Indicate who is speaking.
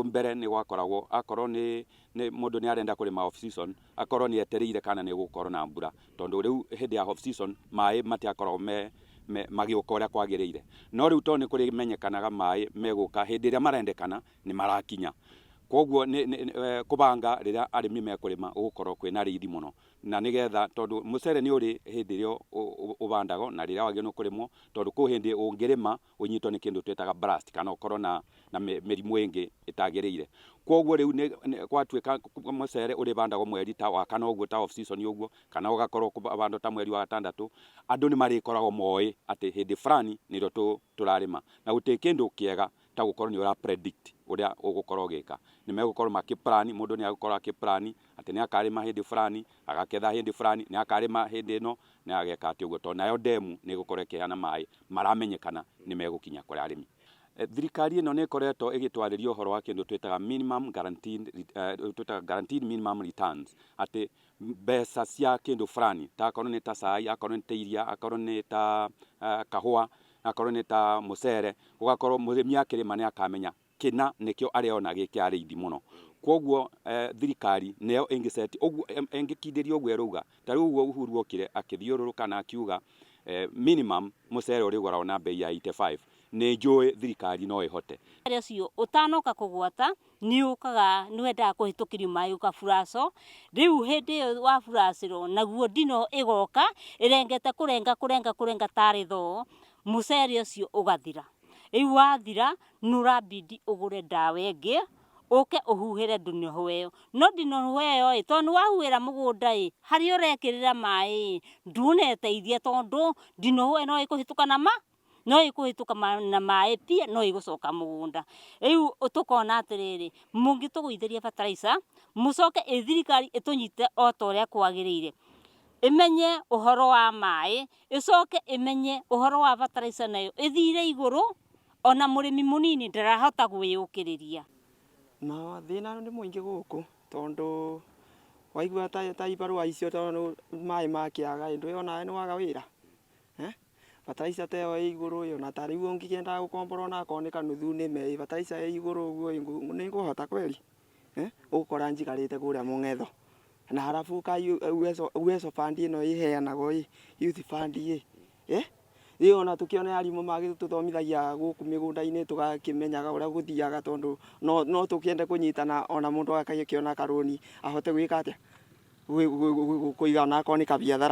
Speaker 1: Tondũ mbere nĩ gwakoragwo akorwo nĩ nĩ mũndũ nĩ arenda kũrĩma off season, akorwo nĩ etereire kana nĩ gũgũkorwo na mbura, tondũ rĩu hĩndĩ ya off season maĩ matiakoragwo me magĩũka ũrĩa kwagĩrĩire. No rĩu tondũ nĩ kũrĩmenyekanaga maĩ megũka hĩndĩ ĩrĩa marendekana, nĩ marakinya. Koguo kũbanga rĩrĩa arĩmi mekũrĩma gũgũkorwo kwĩna raithi mũno. Na nĩgetha tondũ mũcere nĩ ũrĩ hĩndĩ ĩrĩa ũbandagwo na rĩrĩa wagĩrĩirwo nĩ kũrĩmwo, tondũ kwĩ hĩndĩ ũngĩrĩma ũnyitwo nĩ kĩndũ twĩtaga blast kana ũkorwo na na mĩrimũ ĩngĩ ĩtagĩrĩire. Koguo rĩu gwatuĩka mũcere ũrĩbandagwo mweri ta wa kana ũguo ta off season ũguo, kana ũgakorwo ũkĩbandwo ta mweri wa gatandatũ, andũ nĩ marĩkoragwo moĩ atĩ hĩndĩ fulani nĩrĩo tũrarĩma. Na gũtirĩ kĩndũ kĩega ta gũkorwo nĩ ũra predict ũrĩa ũgũkorwo ũgĩka. Nĩ megũkorwo makĩ plan, mũndũ nĩ egũkorwo akĩ plan atĩ nĩ akarĩma hĩndĩ fulani, agaketha hĩndĩ fulani, nĩ akarĩma hĩndĩ ĩno, nĩ ageka atĩ ũguo, tondũ nayo ndemu nĩ ĩgũkorwo ĩkĩheana maĩ maramenyekana nĩ megũkinya kũrĩ arĩmi. Thirikari ĩno nĩ ĩkoretwo ĩgĩtwarĩria ũhoro wa kĩndũ twĩtaga minimum guaranteed, twĩtaga guaranteed minimum returns, atĩ mbeca cia kĩndũ fulani, ta akorwo nĩ ta cai, akorwo nĩ ta iria, akorwo nĩ ta kahũa, akorwo nĩ ta mũcere, ũgakorwo mũrĩmi akĩrĩma nĩ akamenya kĩna nĩkĩo arĩona gĩ kĩa raithi mũno. Koguo thirikari nĩyo ĩngĩ set ũguo, ĩngĩkindĩria ũguo ĩrauga. Ta rĩu ũguo Uhuru okire akĩthiũrũrũka na akiuga minimum mũcere ũrĩgũragwo na bei ya 85, nĩ njũĩ thirikari no ĩhote.
Speaker 2: Ũcio ũtanoka kũgwata nĩ ũkaga nĩ wendaga kũhĩtũkĩrio maĩ ũkaburacwo. Rĩu hĩndĩ ĩyo waburacĩrwo naguo ndino ĩgoka ĩrengete kũrenga kũrenga kũrenga tarĩ thoo, mũcere ũcio ũgathira. Rĩu wathira nĩ ũrabidi ũgũre ndawa ĩngĩ ũke ũhuhĩre ndinoho ĩyo. No ndinoho ĩyo ĩ, tondũ nĩ wahuhĩra mũgũnda ĩ, harĩa ũrekĩrĩra maĩ ĩ, ndũneteithia tondũ ndinoho ĩyo no ĩkũhĩtũka na ma no ĩkũhĩtũka na maĩ pia no ĩgũcoka mũgũnda. Rĩu tũkona atĩrĩrĩ, mũngĩtũgũithĩria fertilizer, mũcoke ĩ thirikari ĩtũnyite o ta ũrĩa kwagĩrĩire, ĩmenye ũhoro wa maĩ, ĩcoke ĩmenye ũhoro wa fertilizer nayo ĩthire igũrũ, ona mũrĩmi mũnini ndarahota gwĩyũkĩrĩria.
Speaker 3: Mathĩna nĩ mũingĩ gũkũ tondũ waigua ta ibarũa icio, tondũ maĩ makĩaga ndũĩ onawe nĩ waga wĩra. Fertilizer ta ĩyo ĩ igũrũ, ona ta rĩu ũngĩkĩenda gũkombora onakorwo nĩ kanuthu nĩme, fertilizer ĩ igũrũ ũguo nĩ ngũhota kweri? Ũgũkora njikarĩte kũrĩa mũng'etho. Na harabu ka Uwezo Fund ĩno ĩheanagwo ĩ, Youth Fund ĩ, ĩ ona tũkĩone arimũ magĩtũthomithagia gũkũ mĩgũnda-inĩ, tũgakĩmenyaga ũrĩa gũthiaga, tondũ no tũkĩende kũnyitana, ona mũndũ agakĩona karũni ahote gwĩka atĩa, kũiga onakorwo nĩ kabiathara.